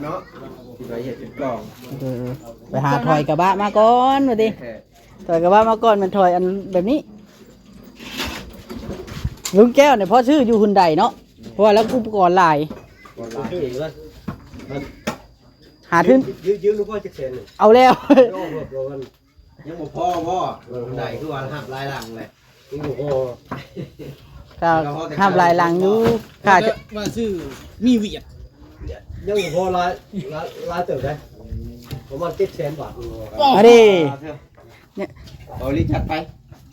ເນາະ ທີ່ໄປເຮັດເປັນກ່ອງ ເອີ ໄປຫາຖອຍກະບະມາກ່ອນວ່າຕິ ຖອຍກະບະມາກ່ອນ ແມ່ນຖອຍອັນແບບນີ້ ລຸງແກ້ວນີ້ພໍຊື້ຢູ່ຮຸນໄດເນາະ ເພາະວ່າລາວອຸປະກອນຫຼາຍ ຊື້ອີກແລ້ວ ຫາທຶນ ຢືມ ຢືມ ຢືມລູກພໍ່ຈັກແສນໜຶ່ງ ເອົາແລ້ວ ຍັງບໍ່ພໍບໍ່? ເອີ ໃດຄືວ່າຮັບຫຼາຍຫຼັງແຫຼະ ຍັງບໍ່ພໍ ກໍຮັບຫຼາຍຫຼັງຢູ່ ຄ່າຈະ ວ່າຊື້ມີວຽກ ຍັງບໍ່ພໍຫຼາຍ ຫຼາຍ ຫຼາຍເຕີບໄດ໋ ປະມານເຈັດແສນບາດ ອັນນີ້ ເບົາຫຼີຈັດໄປ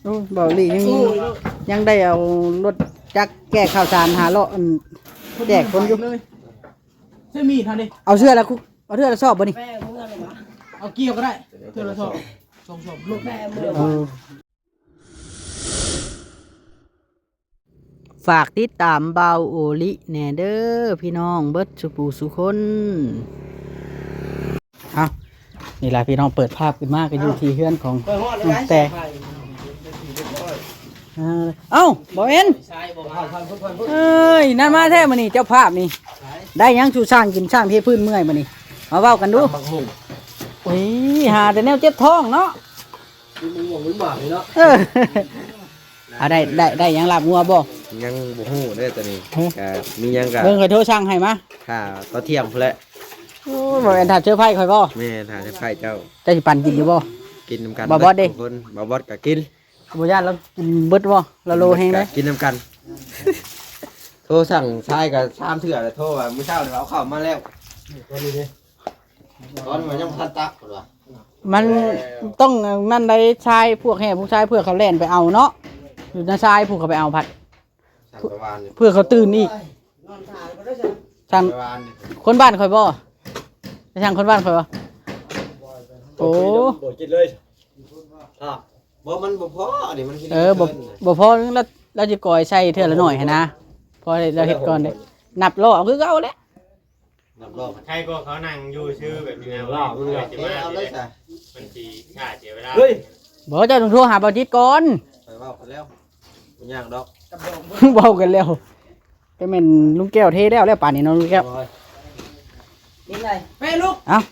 ໂອ້ ເບົາຫຼີຍັງ ຍັງໄດ້ເອົາລົດຈັກແກ່ເຂົ້າສານຫາເລາະ ອັນ ແຈກຄົນຢູ່ ໃຊ້ມີດຫັ້ນເດ້ ເອົາເທື່ອລະຄຸ ເອົາເທື່ອລະສອບບໍ່ນີ້? ເອົາກ່ຽວກໍໄດ້ ເທື່ອລະສອບ ສອງສອບລົດ ເອີ ຝາກຕິດຕາມບ່າວໂອລິແດ່ເດີພີ່ນ້ອງເບິດສູ່ຜູ້ສູ່ຄົນ. ເອົ້າ ນີ້ລະພີ່ນ້ອງ ເປີດພາບຂຶ້ນມາກໍຢູ່ທີ່ເຮືອນຂອງນ້ອງແຕ່ ເອົ້າ ເອົ້າ ບໍ່ເຫັນ ເອີຍ ນັ້ນມາແທ້ມື້ນີ້ ເຈົ້າພາບນີ້ ໄດ້ຫຍັງສູ່ຊ່າງກິນ ຊ່າງເທພື້ນເມື່ອຍມື້ນີ້ ມາເວົ້າກັນດູ. ໂອ້ຍ ຫາແຕ່ແນວເຈັບທ້ອງເນາະ ກິນໝາກໝາກນີ້ເນາະ ເອີ ເອົາ ໄດ້ ໄດ້ ໄດ້ຫຍັງ ລາບງົວບໍ່? ຍັງບໍ່ຮູ້ເດີຕອນນີ້ ຮະ ກະມີຫຍັງກະ ເບິ່ງ ຂ້ອຍໂທສັ່ງໃຫ້ມາ ຖ້າຕອນທ່ຽງພຸ້ນແຫຼະ. ໂອ້ຍ ບໍ່ແມ່ນຖ້າເຊີໄພຂ້ອຍບໍ່? ແມ່ນ ຖ້າເຊີໄພເຈົ້າ ເຈົ້າຊິປັ່ນກິນຢູ່ບໍ່? ກິນນຳກັນ ບ່າວບອດເດ້ ຄົນ ບ່າວບອດກະກິນ ບໍ່ຢ້ານລາວກິນເບິດບໍ່? ລາວໂລແຮງເດ້ ກິນນຳກັນ ໂທສັ່ງຊາຍກະສາມເທື່ອແລ້ວ ໂທວ່າມື້ເຊົ້ານີ້ເອົາເຂົ້າມາແລ້ວ ຕອນນີ້ເດ້ ຕອນວ່າຍັງບໍ່ທັນຕັກ ເພິ່ນວ່າ ມັນຕ້ອງນັ້ນໄດ໋ ຊາຍພວກແຫ່ ພວກຊາຍເພື່ອເຂົາແລ່ນໄປເອົາເນາະ ຢູ່ນະຊາຍຜູ້ເຂົາໄປເອົາພັດ ເພື່ອເຂົາຕື່ນອີກ ຊ່າງ ຄົນບ້ານຂ້ອຍບໍ່? ໄປຊ່າງຄົນບ້ານຂ້ອຍບໍ່? ໂອ້ ບໍ່ກິນເລີຍ ຖ້າ ບໍ່ ມັນບໍ່ພໍ ອັນນີ້ມັນ ເອີ ບໍ່ ບໍ່ພໍ ລາວ ລາວຊິກອຍໃສ່ເທື່ອລະໜ້ອຍຫັ້ນນະ ພໍລາວເຮັດກ່ອນເດ້ ນັບລໍ້ເອົາຄືເກົ່າແຫຼະ. ນັບຮອບ ໃຄກວ່າເຂົານັ່ງຢູ່ຊື່ແບບນີ້ນະ ລາວມັນກໍ ເອົາເລີຍຊະ ມັນຊິຊ້າເສຍເວລາ ເຮີ້ຍ ບໍ່ ເຈົ້າຕ້ອງໂທຫາບ່າວຈິດກ່ອນ ຂ້ອຍເວົ້າກັນແລ້ວ ບໍ່ຍາກດອກ ເວົ້າກັນແລ້ວ ກໍແມ່ນລຸງແກ້ວເທແລ້ວ ແລ້ວປານນີ້ເນາະລຸງແກ້ວ ເອົ້າ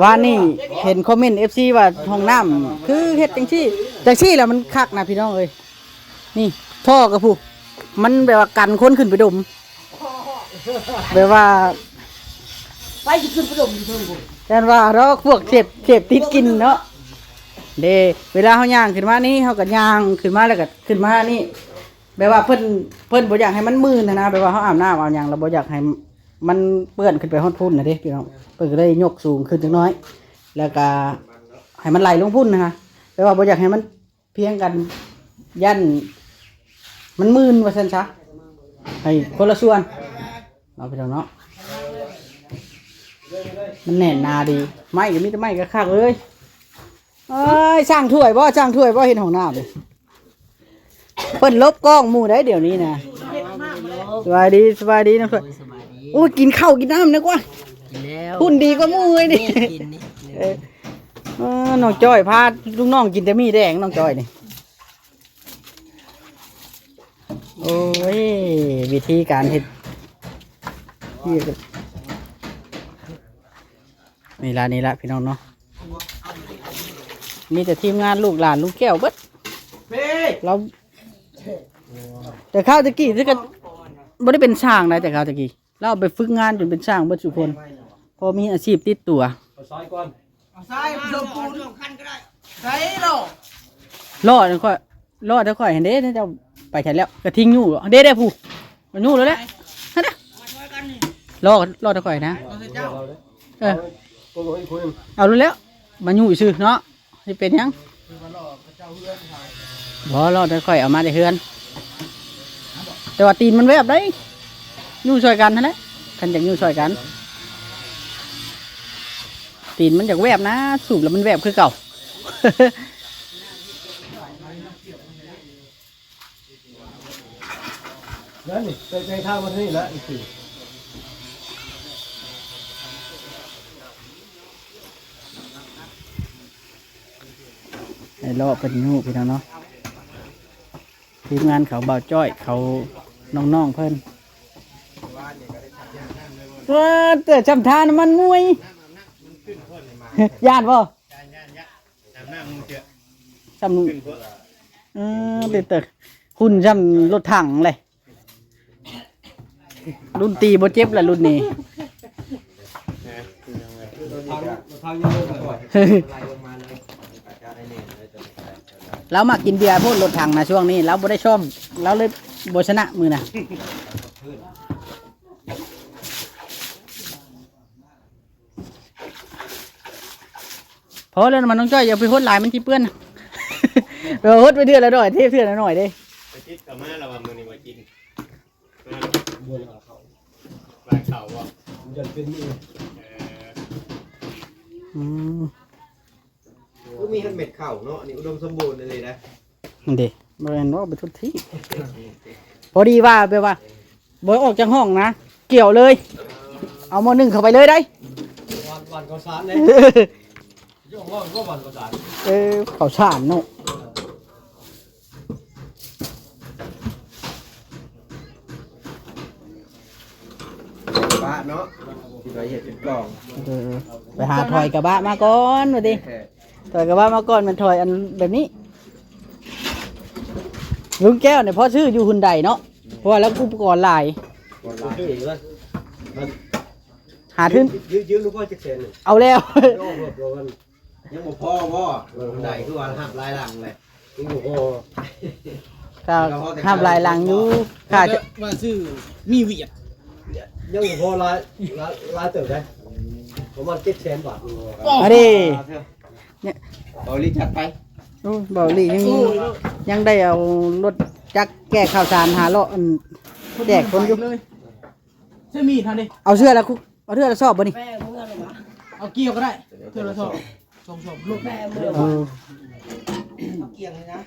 ວານນີ້ເຫັນຄອມເມັນເອັຟຊີວ່າຫ້ອງນ້ຳຄືເຮັດຈັ່ງຊີ້ ຈັ່ງຊີ້ແຫຼະມັນຄັກນະພີ່ນ້ອງເອີຍ ນີ້ທໍ່ກໍພຸ້ນ ມັນແບບວ່າກັນຄົນຂຶ້ນໄປດົມ ແບບວ່າ ໃຜຊິຂຶ້ນໄປດົມຢູ່ເທິງພຸ້ນ ຢ້ານວ່າດອກພວກເສບ ເສບຕິດກິ່ນເນາະ ເດ້ ເວລາເຮົາຍ່າງຂຶ້ນມານີ້ ເຮົາກໍຍ່າງຂຶ້ນມາ ແລ້ວກໍຂຶ້ນມານີ້ ແບບວ່າເພິ່ນ ເພິ່ນບໍ່ຢາກໃຫ້ມັນມື່ນຫັ້ນນະ ແບບວ່າເຮົາອາບນ້ຳອາບຫຍັງ ແລ້ວບໍ່ຢາກໃຫ້ມັນເປື້ອນຂຶ້ນໄປຮອດພຸ້ນນະເດ້ພີ່ນ້ອງ ເພິ່ນກໍເລີຍຍົກສູງຂຶ້ນຈັກໜ້ອຍ ແລ້ວກໍໃຫ້ມັນໄຫຼລົງພຸ້ນນະ ແບບວ່າບໍ່ຢາກໃຫ້ມັນ ພຽງກັນ ຢ້ານມັນມື່ນວ່າຊັ້ນຊະ ໃຫ້ຄົນລະສ່ວນເນາະ ພີ່ນ້ອງເນາະ ມັນແໜ້ນໜາດີ ໄມ້ກໍມີແຕ່ໄມ້ຄັກໆເລີຍ ເອີຍ ຊ່າງຖ້ວຍບໍ່ ຊ່າງຖ້ວຍບໍ່ ເຮັດຫ້ອງນ້ຳນີ້ ເພິ່ນຫຼົບກ້ອງໝູ່ໄດ໋ດຽວນີ້ນະ ສະບາຍດີ ສະບາຍດີນ້ອງຖ້ວຍ ໂອ້ຍ ກິນເຂົ້າກິນນ້ຳແດ່ກວ່າ ກິນແລ້ວ ຫຸ່ນດີກວ່າໝູ່ເວີຍນີ້ ເອີ ເອີ ນ້ອງຈ້ອຍພາລູກນ້ອງກິນແຕ່ໝີ່ແດງ ນ້ອງຈ້ອຍນີ້ ໂອ້ຍ ວິທີການເຮັດ ນີ້ລະ ນີ້ລະພີ່ນ້ອງເນາະ ມີແຕ່ທີມງານລູກຫຼານລຸງແກ້ວເບິດ ລາວ ແຕ່ຄາວແຕ່ກີ້ຄືກັນ ບໍ່ໄດ້ເປັນຊ່າງໃດ ແຕ່ຄາວແຕ່ກີ້ ລາວໄປຝຶກງານຈົນເປັນຊ່າງເບິດສູ່ຄົນ ພໍມີອາຊີບຕິດຕົວ ເອົາຊາຍກ່ອນ ເອົາຊາຍ ເອົາເດີປູນ ໃສ່ລໍ້ ລໍ້ນັ້ນຂ້ອຍ ລໍ້ແຕ່ຂ້ອຍຫັ້ນເດ້ ເຈົ້າໄປໃສແລ້ວ ກະທິງຢູ່ ເດ້ ເດ້ ຜູ້ ມັນຢູ່ແລ້ວແຫຼະ ຫັ້ນນະ ລໍ້ ລໍ້ແຕ່ຂ້ອຍນະ ເອີ ເອົາໂລດແລ້ວ ມາຢູ່ຊື່ເນາະ ຊິເປັນຫຍັງ? ບໍ່ ລໍ້ແຕ່ຂ້ອຍເອົາມາແຕ່ເຮືອນ ແຕ່ວ່າຕີນມັນແວບໄດ໋ ຢູ່ຊ່ອຍກັນຫັ້ນແຫຼະ ຄັນຢາກຢູ່ຊ່ອຍກັນ ຕີນມັນຢາກແວບນະ ສູບແລ້ວມັນແວບຄືເກົ່າ. ນັ້ນນີ້ ໄປ ໄປທາງວັດນີ້ລະອີກທີ ໃຫ້ເລາະເພິ່ນຢູ່ພີ່ນ້ອງເນາະ ທີມງານເຂົາ ບ່າວຈ້ອຍເຂົາ ນ້ອງໆເພິ່ນ. ວ່າແຕ່ຈຳທ່ານ້ຳມັນມວຍ ຢ້ານບໍ່? ຈຳ ເອີ ເປັນຕາຮຸ່ນຊ່ຳລົດຖັງເລີຍ. ລຸ້ນຕີບໍ່ເຈັບລະລຸ້ນນີ້. ລາວມັກກິນເບຍໂພດ ລົດຖັງນະ ຊ່ວງນີ້ລາວບໍ່ໄດ້ຊ້ອມ ລາວເລີຍບໍ່ຊະນະມື້ນະ. ພໍແລ້ວ ນ້ຳມັນນ້ອງຈ້ອຍ ຢ່າໄປຫົດຫຼາຍ ມັນຊິເປື້ອນ. ເອີ ຫົດໄປເທື່ອລະໜ້ອຍ ເທເທື່ອລະໜ້ອຍເດ້. ໄປຕິດເຂົ້າມາລະວ່າມື້ນີ້ວ່າກິນ ມາລະ ບໍ່ລະເຂົ້າ ລາຍເຂົ້າບໍ່? ມັນຈະເປັນມື້ ເອີ ອືມ ຄືມີເຮັດເມັດເຂົ້າເນາະ ອັນນີ້ອຸດົມສົມບູນອີ່ຫຼີນະ. ນັ້ນເດ້ ບໍ່ແມ່ນເວົ້າໄປທຸກທີ່. ພໍດີວ່າແບບວ່າບໍ່ອອກຈາກຫ້ອງນະ ກ່ຽວເລີຍ ເອົາໝໍ້ໜຶ້ງເຂົ້າໄປເລີຍໄດ໋. ຫວ່ານ ຫວ່ານເຂົ້າສານເດ້ ເຈົ້າຂອງເວົ້າກໍຫວ່ານເຂົ້າສານ. ເອີ ເຂົ້າສານເນາະ. ກະບະເນາະ ທີ່ວ່າເຮັດເປັນກ່ອງ. ເອີ ໄປຫາຖອຍກະບະມາກ່ອນວ່າຕິ. ຖອຍກະບະມາກ່ອນ ແມ່ນຖອຍອັນແບບນີ້. ລຸງແກ້ວນີ້ພໍຊື້ຢູ່ຮຸນໄດເນາະ ເພາະວ່າລາວອຸປະກອນຫຼາຍ. ຫາທຶນ ຢືມ ຢືມ ຢືມລູກພໍ່ຈັກແສນໜຶ່ງ ເອົາແລ້ວ. ຍັງບໍ່ພໍບໍ່? ເອີ ໄດ້ຄືວ່າຮັບຫຼາຍຫຼັງແຫຼະ ຍັງບໍ່ພໍ. ກໍຮັບຫຼາຍຫຼັງຢູ່ ຄ່າຈະ ວ່າຊື້ມີວຽກ ຍັງບໍ່ພໍຫຼາຍ ຫຼາຍ ຫຼາຍເຕີບໄດ໋ ປະມານເຈັດແສນບາດ. ອັນນີ້ ເບົາຫຼີຈັດໄປ. ໂອ້ ເບົາຫຼີຍັງ ຍັງໄດ້ເອົາລົດຈັກແກ່ເຂົ້າສານຫາເລາະ ອັນ ແຈກຄົນຢູ່. ໃຊ້ມີດຫັ້ນເດ້ ເອົາເທື່ອລະຄຸ ເອົາເທື່ອລະສອບບໍ່ນີ້? ແປເມືອລະວະ ເອົາກ່ຽວກໍໄດ້ ເທື່ອລະສອບ ສອງສອບ ລູກ ແປເມືອລະວະ. ເອີ ເອົາກ່ຽວເລີຍນະ.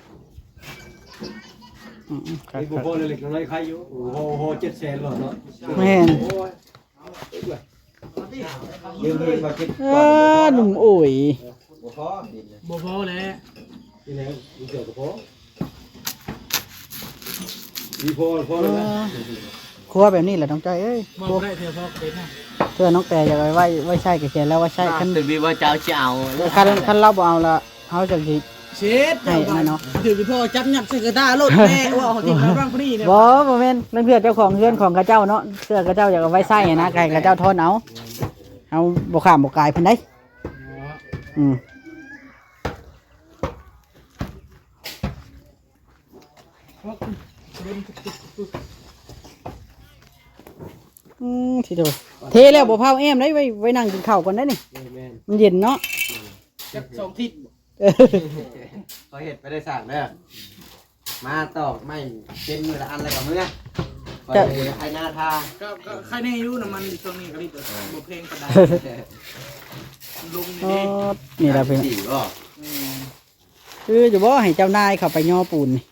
ອືມໆ ນີ້ບໍ່ພໍເລັກໆນ້ອຍໆ ໃຄຢູ່ ໂອ້ໂຫ ເຈັດແສນໂລດເນາະ. ແມ່ນ ໂອ້ຍ ເອີ ໜຸ່ມໂອຍ ບໍ່ພໍ ບໍ່ພໍແຫຼະ ນີ້ແຫຼະ ມີເກືອກໍພໍ ມີພໍ ພໍແລ້ວນະ. ເອີ ຄົວແບບນີ້ແຫຼະນ້ອງຈ້ອຍເອີຍ ເວົ້າບໍ່ໄດ້ ຄົວ ເທື່ອພໍກໍເປັນນະ. ເທື່ອນ້ອງແປຢາກໄວ້ ໄວ້ໃຊ້ກໍຂຽນແລ້ວໄວ້ໃຊ້ ຄັນ ຄືວ່າເຈົ້າຊິເອົາ ຄັນ ຄັນລາວບໍ່ເອົາລະ ເຮົາຈັ່ງຊິເຮັດໃຫ້ອັນນັ້ນເນາະ. ຖືກພໍ່ຈັບຍັດໃສ່ກະຕ່າໂລດແມ່ ເວົ້າເຮົາກິນມາບາງຜູ້ນີ້ເນາະ. ບໍ່ ບໍ່ແມ່ນ ລາງເທື່ອເຈົ້າຂອງເຮືອນຂອງເຂົາເຈົ້າເນາະ ເທື່ອເຂົາເຈົ້າຢາກເອົາໄວ້ໃຊ້ຫັ້ນນະ ກໍໃຫ້ເຂົາເຈົ້າທອນເອົາ. ເຮົາບໍ່ຂ້າມບໍ່ກາຍເພິ່ນໃດ໋. ອືມ ອືມ ທີ່ໂຕ ເທແລ້ວບໍ່ພາວແອ້ມໄດ໋ ໄວ້ ໄວ້ນັ່ງກິນເຂົ້າກ່ອນໄດ໋ນີ້. ແມ່ນໆ ມັນເຢັນເນາະ ຈັກສອງທິດ. ເອີ ເຂົາເຮັດໄປໄດ້ສ້າງເດີ ມາຕອກໄມ້ເປັນມື້ລະອັນແລ້ວກໍເມືອ ເຈົ້າ ໄປນາທາ ກໍ ກໍໃຄແນ່ຢູ່ ນ້ຳມັນຢູ່ຊ່ວງນີ້ກໍດີ ເອີ ບໍ່ແພງປານໃດ ລົງນີ້ເດ້. ອໍ ນີ້ລະເພິ່ນ ດີບໍ່? ແມ່ນ ຄືຢູ່ບໍ່ໃຫ້ເຈົ້ານາຍເຂົ້າໄປຍໍປູນນີ້?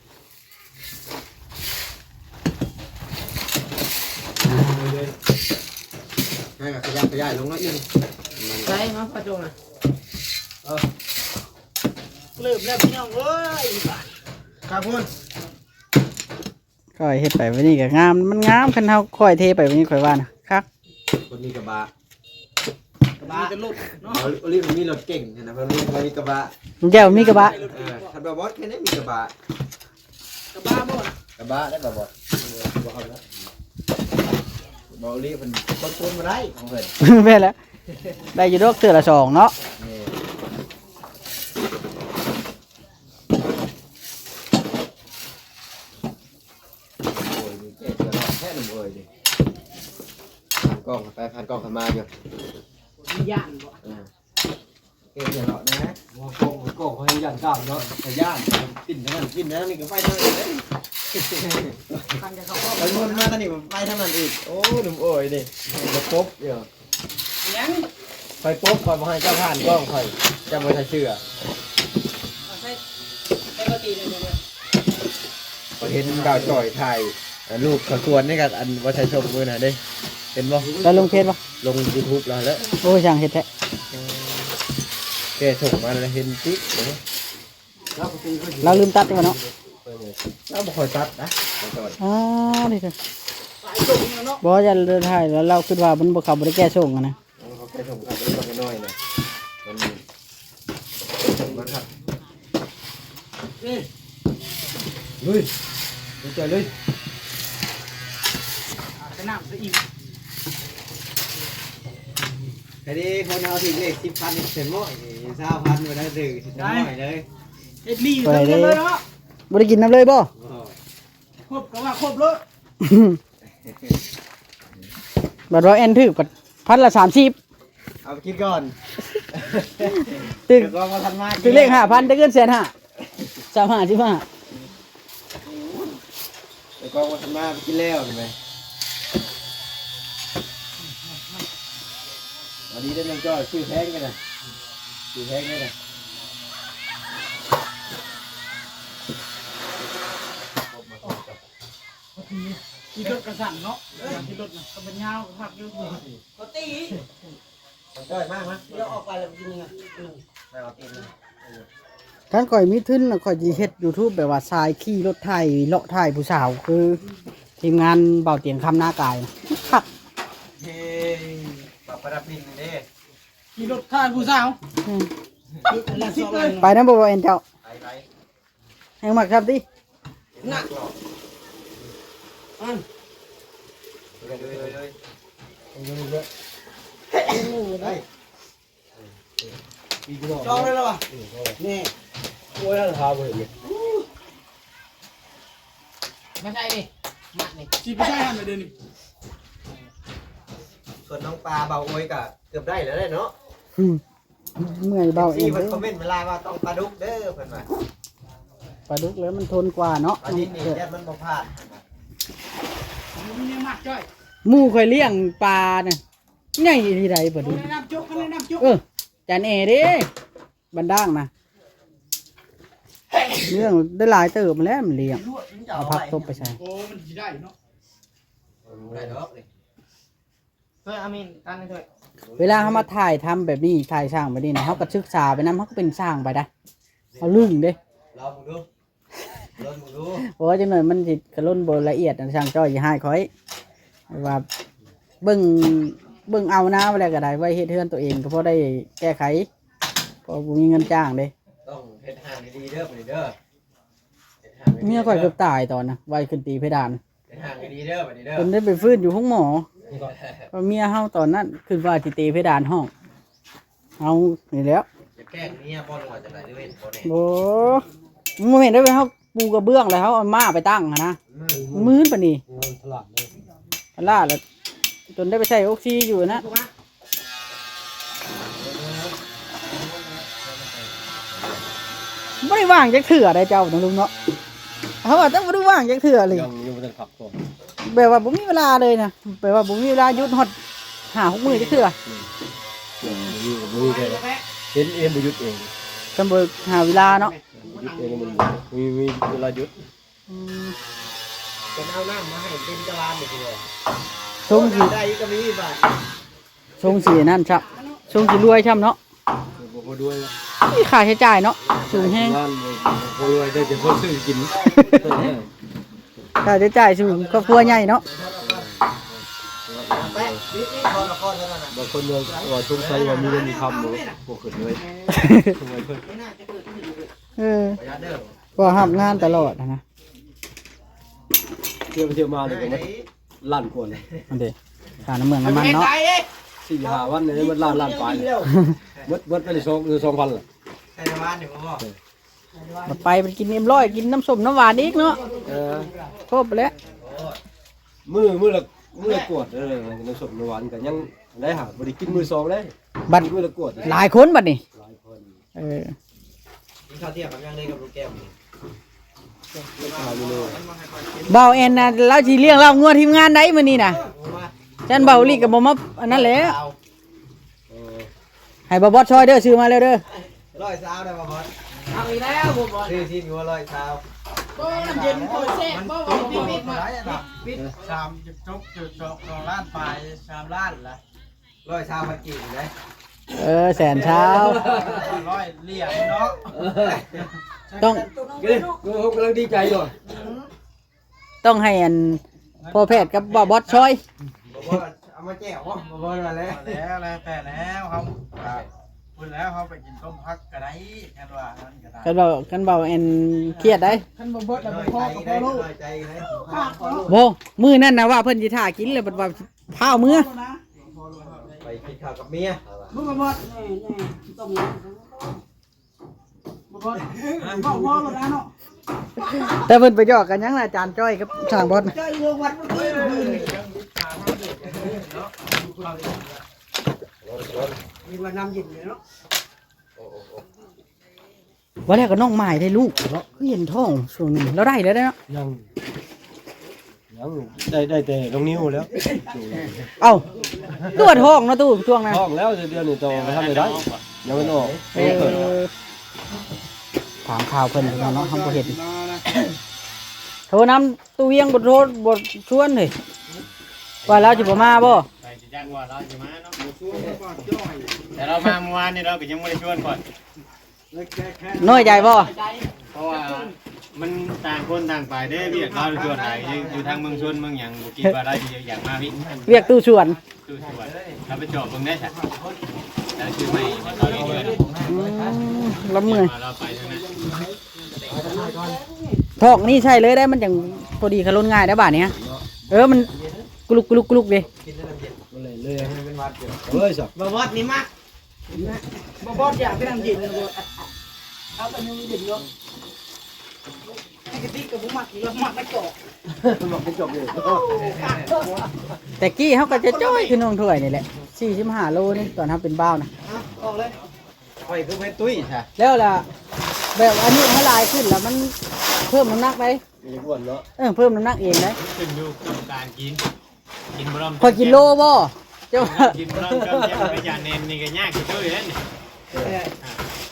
ໃຫ້ຂະຫຍັບຂະຫຍາຍລົງໜ້ອຍໜຶ່ງ ໃສ່ມາພະຈົງນະ. ເອີ ເລີ່ມແລ້ວພີ່ນ້ອງເອີຍ ບາດ ຄັກພຸ້ນ. ຂ້ອຍເຮັດໄປມື້ນີ້ກໍງາມ ມັນງາມ ຄັນເຮົາຂ້ອຍເທໄປມື້ນີ້ຂ້ອຍວ່ານະ ຄັກ. ຄົນມີກະບະ ກະບະມີແຕ່ລົດເນາະ ໂອລິມັນມີລົດເກັ່ງຫັ້ນນະ ເພິ່ນມີ ເພິ່ນມີກະບະ ແກ້ວມີກະບະ. ເອີ ຄັນບໍ່ບອດແຄ່ນີ້ມີກະບະ ກະບະບໍ່ ກະບະໄດ້ບໍ່ບອດ ບໍ່ເອົາແລ້ວ ບໍ່ໂອລິເພິ່ນຄົນຄົນບໍ່ໄດ້ຂອງເພິ່ນ. ແມ່ນແລ້ວ ໄດ້ຢູ່ດອກເທື່ອລະສອງເນາະ. ແມ່ນ. ໂອ້ຍ ມີແກ້ເສືອເນາະ ແທ້ໜຸ່ມເອີຍນີ້ ຜ່ານກ້ອງໄປ ຜ່ານກ້ອງເຂົ້າມາຢູ່ ມີຢ້ານບໍ່? ເອີ ແກ້ເສືອເນາະນະ ວ່າກ້ອງ ກ້ອງເຂົາຍັງຢ້ານກ້າມເນາະ ກໍຢ້ານ ກິນທາງນັ້ນກິນທາງນີ້ກໍໄປທາງນັ້ນເດ້ ຄັນຈະເຂົ້າກ້ອງ ໄປວົນມາທາງນີ້ໄປທາງນັ້ນອີກ ໂອ້ ໜຸ່ມເອີຍນີ້ ກໍປົບຢູ່. ຫຍັງ? ຂ້ອຍປົບ ຂ້ອຍບໍ່ໃຫ້ເຈົ້າຜ່ານກ້ອງຂ້ອຍ ເຈົ້າບໍ່ໃສ່ເສື້ອ. ເອົາໃສ່ ໃສ່ກະຕີໜຶ່ງເດີ. ຂ້ອຍເຫັນບ່າວຈ່ອຍຖ່າຍ ເອີ ລູກເຂົາສວນນີ້ກັບອັນບໍ່ໃສ່ສົ້ງມື້ນັ້ນເດ້ ເຫັນບໍ່? ແລ້ວລົງເຟສບໍ່? ລົງຢູທູບແລ້ວແຫຼະ. ໂອ້ຍ ຊ່າງເຮັດແທ້ ແກສົ່ງມາແລ້ວເຫັນຕິ. ລາວລືມຕັດໄດ້ບໍ່ເນາະ? ລາວບໍ່ຄ່ອຍຕັດນະ ບ່າວຈ່ອຍ. ອໍ ນີ້ເດີ ບໍ່ ຢ່າເລີຍ ຖ່າຍແລ້ວ ລາວຄິດວ່າມັນບໍ່ ເຂົາບໍ່ໄດ້ແກະສົ່ງຫັ້ນນະ. ເອີ ເຂົາແກະສົ່ງຄັກເລີຍ ບັກນ້ອຍນະ ມັນ ມັນຄັກ. ເອີ ລຸຍ ລຸຍ ຈ່ອຍ ລຸຍ. ອາບນ້ຳຊະອີກ. ໃຜເດ້ ຄົນເຮົາຖືກເລກສິບພັນ ເປັນຮ້ອຍ ຊາວພັນບໍ່ໄດ້ ຖືກຊາວຮ້ອຍເລີຍ. ເຮັດລີ້ນຳກັນເລີຍເນາະ. ບໍ່ໄດ້ກິນນຳເລີຍບໍ່? ບໍ່. ຄົບກໍວ່າຄົບໂລດ. ບັດວ່າແອນຖືກ ພັນລະສາມສິບ. ເອົາໄປກິນກ່ອນ. ຖືກ ແຕ່ກໍບໍ່ທັນມາ ຖືກເລກຫ້າພັນ ແຕ່ເງິນແສນຫ້າ ສາມຫ້າ ສິບຫ້າ. ແຕ່ກໍບໍ່ທັນມາ ໄປກິນແລ້ວຫັ້ນແຫຼະ. ເອົາດີເດີ ນ້ອງຈ້ອຍ ຊື້ແພງກັນນະ ຊື້ແພງກັນນະ. ຂີ່ລົດກະສັ້ນເນາະ ຂີ່ລົດນະ ຄັນມັນຍາວກໍຄັກຢູ່. ເຂົາຕີ ເອີຍ ມາ ມາ ດຽວອອກໄປແລ້ວກິນນີ້ ມາເອົາຕີນມາ. ຄັນຂ້ອຍມີທຶນນະ ຂ້ອຍຊິເຮັດຢູທູບແບບວ່າສາຍຂີ່ລົດໄຖ ເລາະຖ່າຍຜູ້ສາວ ຄືທີມງານເບົາຕຽງຄຳນາກາຍ ຄັກ. ເອີ ບັກປະດັບດິນເດ້ ຂີ່ລົດຖ່າຍຜູ້ສາວ. ອືມ ໄປນຳບໍ່ ເອັນເຈົ້າ? ໄປ ໄປ. ແຮງມັກຊ້ຳຕິ ນະ ອັນ ເລີຍ ເລີຍ ເລີຍ ໄປ ຈອງໄດ້ແລ້ວວະ ນີ້ ໂອ້ຍ ທາບໍ່ເຫັນເລີຍ. ມາໃສ່ນີ້ ມັດນີ້ ຊິໄປໃສ່ຫັ້ນລະເດນີ້. ສ່ວນນ້ອງປາເບົາໂອຍກະເກືອບໄດ້ແລ້ວເນາະ. ເມື່ອຍເບົາເອງເດ້. ເພິ່ນຄອມເມັນມາຫຼາຍວ່າຕ້ອງປາດຸກເດີ ເພິ່ນວ່າ ປາດຸກແລ້ວມັນທົນກວ່າເນາະ. ປານິນນີ້ຢ້ານມັນບໍ່ຜ່ານ ໝູ່ຂ້ອຍລ້ຽງປານະ ໃຫຍ່ອີ່ຫຼີໃດປາດຸກ. ເອີ ຈານແອເດ້ ບັນດາງນະ ລ້ຽງໄດ້ຫຼາຍເຕີບແລ້ວ ມັນລ້ຽງ ເອົາຜັກຕົບໄປໃສ່. ໂອ້ ມັນຊິໄດ້ເນາະ ໄດ້ດອກ. ເວລາເຮົາມາຖ່າຍທຳແບບນີ້ ຖ່າຍຊ່າງແບບນີ້ນະ ເຮົາກໍສຶກສາໄປນຳ ເຮົາກໍເປັນຊ່າງໄປໄດ໋ ເຮົາລຶ້ງເດ້. ລອງເບິ່ງດູ ລອງເບິ່ງດູ. ໂອ້ຍ ຈັກໜ້ອຍມັນຊິກະຫຼົ່ນບໍ່ລະອຽດນະ ຊ່າງຈ້ອຍຊິຮ້າຍຂ້ອຍ ວ່າເບິ່ງ ເບິ່ງເອົານະ ວ່າແລ້ວກໍໄດ້ ໄວ້ເຮັດເຮືອນຕົວເອງກໍພໍໄດ້ແກ້ໄຂ ເພາະບໍ່ມີເງິນຈ້າງເດ້. ຕ້ອງເຮັດຮ້ານດີໆເດີ ບາດນີ້ເດີ ເຮັດຮ້ານດີໆເດີ. ເມຍຂ້ອຍເກືອບຕາຍຕອນນະ ໄວຂຶ້ນຕີເພດານ. ເຮັດຮ້ານດີໆເດີ ບາດນີ້ເດີ. ເພິ່ນໄດ້ໄປຟື້ນຢູ່ໂຮງໝໍ ເພາະເມຍເຮົາຕອນນັ້ນຄິດວ່າຊິຕີເພດານຫ້ອງເຮົານີ້ແຫຼ້ວ. ຈະແກ້ງເມຍບໍ່ ຫຼືວ່າຈັ່ງໃດ ຫຼືເຮັດບໍ່ແນ່? ບໍ່ ບໍ່ແມ່ນເດ້ ເຮົາປູກະເບື້ອງແລ້ວເຮົາເອົາມ້າໄປຕັ້ງຫັ້ນນະ. ອືມ ມື່ນປານນີ້ ເອີ ສະຫຼາດເລີຍ ສະຫຼາດແລ້ວ ຈົນໄດ້ໄປໃສ່ອົກຊີຢູ່ນະ. ບໍ່ໄດ້ວ່າງຈັກເທື່ອໄດ໋ເຈົ້ານະລຸງເນາະ. ເຮົາວ່າແຕ່ບໍ່ໄດ້ວ່າງຈັກເທື່ອເລີຍ ຍັງ ຍັງບໍ່ທັນພັກຜ່ອນ ແບບວ່າບໍ່ມີເວລາເລີຍນະ ແບບວ່າບໍ່ມີເວລາຢຸດຮອດຫ້າຫົກມື້ຈັກເທື່ອ. ອືມ ບໍ່ມີ ບໍ່ມີເວລາ ເຫັນ ເຫັນບໍ່ຢຸດເອງ ຄັນບໍ່ຫາເວລາເນາະ ບໍ່ຢຸດເອງ ມັນບໍ່ມີ ມີເວລາຢຸດ. ອືມ ເພິ່ນເອົານ້ຳມາໃຫ້ເປັນຕະຫຼາດນີ້ພີ່ນ້ອງ. ຊົງຊິ ໄດ້ກໍມີບາດ ຊົງຊິນັ້ນຊະ ຊົງຊິລວຍຊ້ຳເນາະ. ບໍ່ ບໍ່ລວຍ ມີຄ່າໃຊ້ຈ່າຍເນາະ ສູງແຮງ. ງານບໍ່ລວຍ ໄດ້ແຕ່ພໍຊື້ກິນ ຄ່າໃຊ້ຈ່າຍສູງ ຄອບຄົວໃຫຍ່ເນາະ. ບາງຄົນວ່າ ວ່າສົງໄສວ່າມີເງິນມີຄຳ ບໍ່ ບໍ່ຂຶ້ນເລີຍ. ເອີ ວ່າຮັບງານຕະຫຼອດຫັ້ນນະ. ທ່ຽວໄປທ່ຽວມານີ້ກໍໝົດລ້ານກວ່າແລ້ວ ອັນເດ ຄ່ານ້ຳເມືອງນ້ຳມັນເນາະ. ສີ່ຫ້າວັນນີ້ໝົດລ້ານ ລ້ານປາຍ ໝົດ ໝົດໄປສອງ ສອງພັນລະ. ໄປແຕ່ວານນີ້ບໍ່ ບັດໄປ ໄປກິນເອັມຮ້ອຍ ກິນນ້ຳສົ້ມນ້ຳຫວານອີກເນາະ. ເອີ ຄົບແລ້ວ ມື້ ມື້ລະ ມື້ລະກວດ ເອີ ນ້ຳສົ້ມນ້ຳຫວານກໍຍັງໄດ້ຫາ ບໍ່ໄດ້ກິນມື້ສອງເດ້. ບັດ ມື້ລະກວດ ຫຼາຍຄົນບັດນີ້ ຫຼາຍຄົນ. ເອີ ກິນເຂົ້າທ່ຽງກັບຫຍັງເດ້ກັບລູກແກ້ວນີ້? ເບົາແອນນະ ລາວຊິລ້ຽງລາບງົວທີມງານໃດມື້ນີ້ນະ. ຊັ້ນເບົາລີກກໍບໍ່ມາອັນນັ້ນແຫຼະ. ເອີ ໃຫ້ບ່າວບອດຊ່ອຍເດີ ຊື້ມາແລ້ວເດີ. ຮ້ອຍຊາວໄດ້ບ່າວບອດ? ເອົາອີກແລ້ວບ່າວບອດ ຊື້ຊີ້ນງົວຮ້ອຍຊາວ. ບໍ່ ນ້ຳເຢັນບໍ່ແຊບບໍ່ ມັນຕົກບໍ່ໄດ້ນະ ປິດ ສາມຈຸດຫົກຈຸດສອງ ສອງລ້ານປາຍ ສາມລ້ານລະ. ຮ້ອຍຊາວພັນກີບໄດ໋. ເອີ ແສນຊາວ ຮ້ອຍຫຼຽນເນາະ. ຕ້ອງ ເອີ ກຳລັງດີໃຈຢູ່. ຕ້ອງໃຫ້ອັນ ພໍ່ແພດກັບບ່າວບອດຊ່ອຍ ບໍ່ ບໍ່ ເອົາມາແຈ່ວບໍ່? ບໍ່ ບໍ່ ແລ້ວ ແລ້ວແຕ່ແລ້ວ ເຮົາ ອ່າ ພຸ້ນແລ້ວ ເຮົາໄປກິນຕົ້ມຜັກກໍໄດ້ ຄັນວ່ານັ້ນກໍໄດ້ ຄັນເວົ້າ ຄັນເວົ້າແອນຄຽດໄດ໋ ຄັນບໍ່ເບິດແລ້ວບໍ່ພໍກໍພໍໂລດ ນ້ອຍໃຈເລີຍ ບໍ່ ມື້ນັ້ນນະວ່າເພິ່ນຊິຖ້າກິນ ແລ້ວບັດວ່າຟ້າວເມືອ ໄປກິນຂ້າວກັບເມຍ ມື້ບໍ່ເບິດ ນີ້ ນີ້ ຕົ້ມ ບໍ່ພໍ ເວົ້າພໍແລ້ວນະເນາະ ແຕ່ເພິ່ນໄປຫຍອກກັນຫຍັງລະ ອາຈານຈ້ອຍກັບຊ່າງບອດນະ ຈ້ອຍຢູ່ວັດມື້ຄືນ ມີວ່ານ້ຳເຢັນເລີຍເນາະ ວ່າແລ້ວກໍນ້ອງໝາຍໄດ້ລູກເນາະ ຄືເຫັນທ້ອງຊ່ວງນີ້ ລາວໄດ້ແລ້ວເນາະ ຍັງ ຍັງ ໄດ້ ໄດ້ແຕ່ນ້ອງນິວແລ້ວ ເອົ້າ ຕົວະທ້ອງເນາະຕູ້ ຊ່ວງນັ້ນ ທ້ອງແລ້ວ ເດືອນນີ້ຕໍ່ບໍ່ທັນໄດ້ໄດ້ ຍັງບໍ່ອອກ ເອີ ຖາມຂ່າວເພິ່ນເນາະ ເຮົາບໍ່ເຫັນ ໂທນຳຕູ້ວຽງ ບໍ່ໂທ ບໍ່ຊວນເຮີ້ຍ ວ່າລາວຊິບໍ່ມາບໍ່? ໃຜຊິຈັກວ່າລາວຊິມາເນາະ ບໍ່ຊວນ ແຕ່ລາວມາມື້ວານນີ້ ລາວກໍຍັງບໍ່ໄດ້ຊວນຂ້ອຍ ນ້ອຍໃຈບໍ່? ເພາະວ່າມັນຕ່າງຄົນຕ່າງໄປເດ້ ວຽກລາວສ່ວນຫຼາຍຢູ່ທາງເມືອງຊົນເມືອງຫຍັງ ບໍ່ຄິດວ່າລາວຊິຢາກມາພີ້ ວຽກຕູ້ສວນ ຕູ້ສວນ ຮັບຜິດຊອບເບິ່ງໄດ້ຊະ ແລ້ວຊື້ໃໝ່ໃຫ້ລາວອີກເທື່ອໜຶ່ງ ອືມ ລຳເມື່ອຍ ວ່າລາວໄປທາງນັ້ນ ຖອກນີ້ໃສ່ເລີຍໄດ໋ ມັນຈັ່ງພໍດີຄາລົນງ່າຍໄດ໋ບາດນີ້ ເອີ ມັນກຸລຸກໆໆເດ້ ກິນແລ້ວນ້ຳເຢັນ ເລີຍ ເລີຍ ເລີຍ ບໍ່ບອດນີ້ມັກ ບໍ່ບອດຢາກໄປນ້ຳເຢັນ ເອົາແຕ່ນ້ຳເຢັນເນາະ ໃນກະຕິກກໍບໍ່ມັກອີກ ມັກໃນຈອກ ມັກໃນຈອກເລີຍ ແຕ່ກີ້ເຮົາກໍຈະຈ້ອຍຄືນ້ອງຖ້ວຍນີ້ແຫຼະ ສີ່ສິບຫ້າໂລນີ້ ຕອນເຮົາເປັນບ່າວນະ ອອກເລີຍ ຂ້ອຍຄືເປັນຕຸ້ຍຊະ ແລ້ວລະ ແບບອາຍຸເຮົາຫຼາຍຂຶ້ນລະ ມັນເພີ່ມນ້ຳໜັກໄດ໋ ມັນຈະອ້ວນເນາະ ເອີ ເພີ່ມນ້ຳໜັກເອງໄດ໋ ຂຶ້ນຢູ່ກັບການກິນ ກິນບໍ່ລອມ ຂ້ອຍກິນໂລບໍ່? ເຈົ້າ ກິນບໍ່ລອມ ເຈົ້າຈະໄປຢາແໜ້ນນີ້ກໍຍາກຄືກັນເດ້ນີ້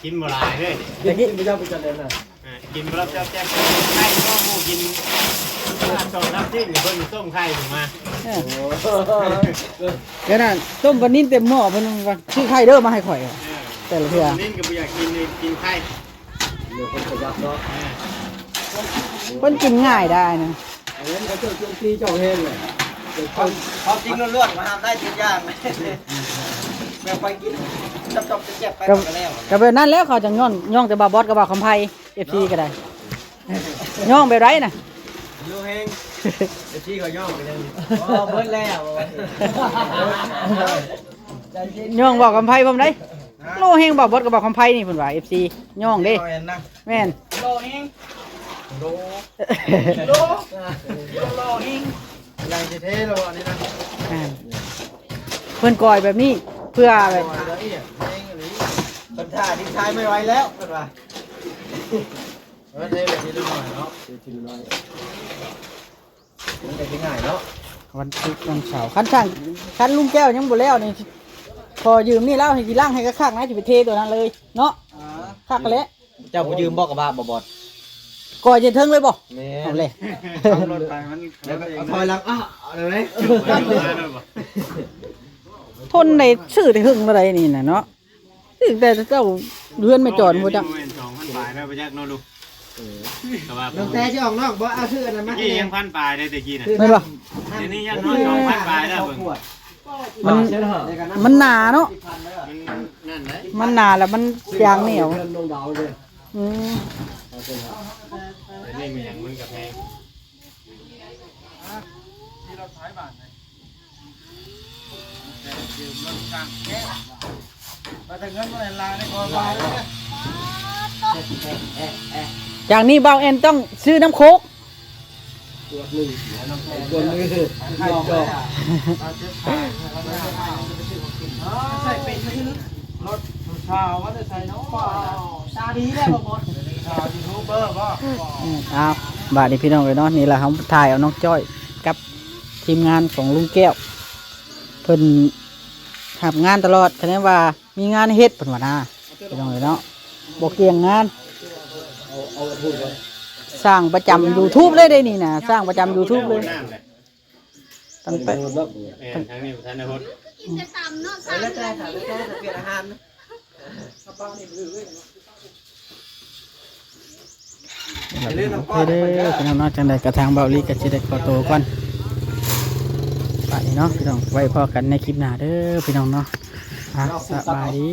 ກິນບໍ່ຫຼາຍເດ້ນີ້ ແຕ່ກີ້ ກິນບໍ່ຢາກໄປຢາແໜ້ນນະ ອ່າ ກິນບໍ່ລອມ ເຈົ້າແຈກໄຂ່ບໍ່ ໝູ່ກິນ ສອງສາມຊີ້ນ ເພິ່ນຕົ້ມໄຂ່ຂຶ້ນມາ ເອີ ໂອ້ ຂະໜາດຕົ້ມປານິນເຕັມໝໍ້ ເພິ່ນວ່າຊື້ໄຂ່ເດີມາໃຫ້ຂ້ອຍ ເອີ ແຕ່ລະເທື່ອ ປານິນກໍບໍ່ຢາກກິນ ກິນໄຂ່ ເພິ່ນປະຢັດເນາະ ເອີ ເພິ່ນກິນງ່າຍໄດ໋ນະ ອັນນັ້ນກໍໂຈມຕີເຈົ້າແຮງເລີຍ ຄວາມຈິງລ້ວນໆ ມາຫ້າມໄດ້ທຸກຢ່າງ ແບບໄປກິນຈອບໆແຈບໆໄປກໍແລ້ວ ກໍແບບນັ້ນແຫຼະ ເຂົາຈັ່ງຍ້ອງ ຍ້ອງແຕ່ບ່າວບອດກັບບ່າວຄຳໄພ ເອັຟຊີກໍໄດ້ ຍ້ອງແບບໃດນະ ໂລແຮງ ເອັຟຊີກໍຍ້ອງໄປເລີຍ ອໍ ເບິດແລ້ວ ຍ້ອງບ່າວຄຳໄພພ້ອມໄດ໋ ໂລແຮງບ່າວບອດກັບບ່າວຄຳໄພນີ້ ເພິ່ນວ່າ ເອັຟຊີ ຍ້ອງເດ້ ແມ່ນ ໂລແຮງ ໂລ ໂລ ໂລແຮງ ຢາກຊິເທແລ້ວອັນນີ້ນະ ອ່າ ເພິ່ນກ່ອຍແບບນີ້ ເພື່ອແບບ ກ່ອຍລະອຽດແຮງອີ່ຫຼີ ເພິ່ນຖ້າດິນຊາຍໄມ່ໄຫວແລ້ວ ເພິ່ນວ່າ ເອີ ເທແບບທີລະໜ້ອຍເນາະ ທີລະໜ້ອຍ ມັນກໍຊິງ່າຍເນາະ ວັນສຸກວັນເສົາ ຄັນຊ່າງ ຄັນລຸງແກ້ວຍັງບໍ່ແລ້ວນີ້ ຂໍຢືມນີ້ລາວໃຫ້ຊິລ້າງໃຫ້ຄັກໆນະ ຊິໄປເທຕົວນັ້ນເລີຍເນາະ ອ່າ ຄັກແຫຼະ ເຈົ້າບໍ່ຢືມບໍ່ກະບະບໍ່ບອດ ກ່ອຍຈະເທິງເລີຍບໍ່? ແມ່ນ ເອົາເລີຍ ເອົາລົດໄປມັນ ແລ້ວກໍຖອຍຫຼັງ ອ້າວ ເອົາເລີຍ ທົນໄດ້ ຊື້ແຕ່ຫຶງແລ້ວໃດນີ້ນະເນາະ ຊື້ແຕ່ເຈົ້າເຮືອນແມ່ຈອນບໍ່ຈັກ ແມ່ນສອງພັນປາຍແລ້ວບໍ່ຈັກເນາະລູກ ເອີ ແຕ່ວ່າຕັ້ງແຕ່ຊິອອກນອກບໍ່ ເອົາຊື້ອັນນັ້ນມາ ກີ້ຍັງພັນປາຍເດ້ແຕ່ກີ້ນະ ແມ່ນບໍ່? ດຽວນີ້ຍັງຮອດສອງພັນປາຍແລ້ວເບິ່ງ ມັນ ມັນໜາເນາະ ມັນນັ້ນໄດ໋ ມັນໜາແລ້ວມັນຈາງໜຽວ ອືມ ດຽວນີ້ມັນຍັງ ມັນກໍແພງ ຈາກນີ້ບ່າວແອນຕ້ອງຊື້ນ້ຳໂຄກ ຂວດໜຶ່ງ ຂວດໜຶ່ງ ລົດຜູ້ສາວວ່າຈະໃສ່ເນາະ ສາວດີແລ້ວບໍ່ໝົດ ສາວຢູທູບເບີບໍ່ ອືມ ເອົາ ບາດນີ້ພີ່ນ້ອງເອີຍເນາະ ນີ້ລະເຮົາຖ່າຍເອົານ້ອງຈ້ອຍກັບທີມງານຂອງລຸງແກ້ວ ເພິ່ນຮັບງານຕະຫຼອດ ຄະແນນວ່າ ມີງານເຮັດເພິ່ນວ່ານາ ພີ່ນ້ອງເອີຍເນາະ ບໍ່ກ່ຽງງານ ສ້າງປະຈຳຢູທູບເລີຍເດ້ນີ້ນະ ສ້າງປະຈຳຢູທູບເລີຍ ຕັ້ງແຕ່ ແມ່ນ ທາງນີ້ບໍ່ທັນໄດ້ຮອດ ກິນແຕ່ຕຳເນາະ ໂອເຄເດີ ພີ່ນ້ອງເນາະ ຈັ່ງໃດກໍທາງເບົາລີກໍຊິໄດ້ຂໍໂຕກ່ອນ ເນາະພີ່ນ້ອງ ໄວ້ພໍ້ກັນໃນຄລິບໜ້າເດີພີ່ນ້ອງເນາະ. ອ່ະ ສະບາຍດີ.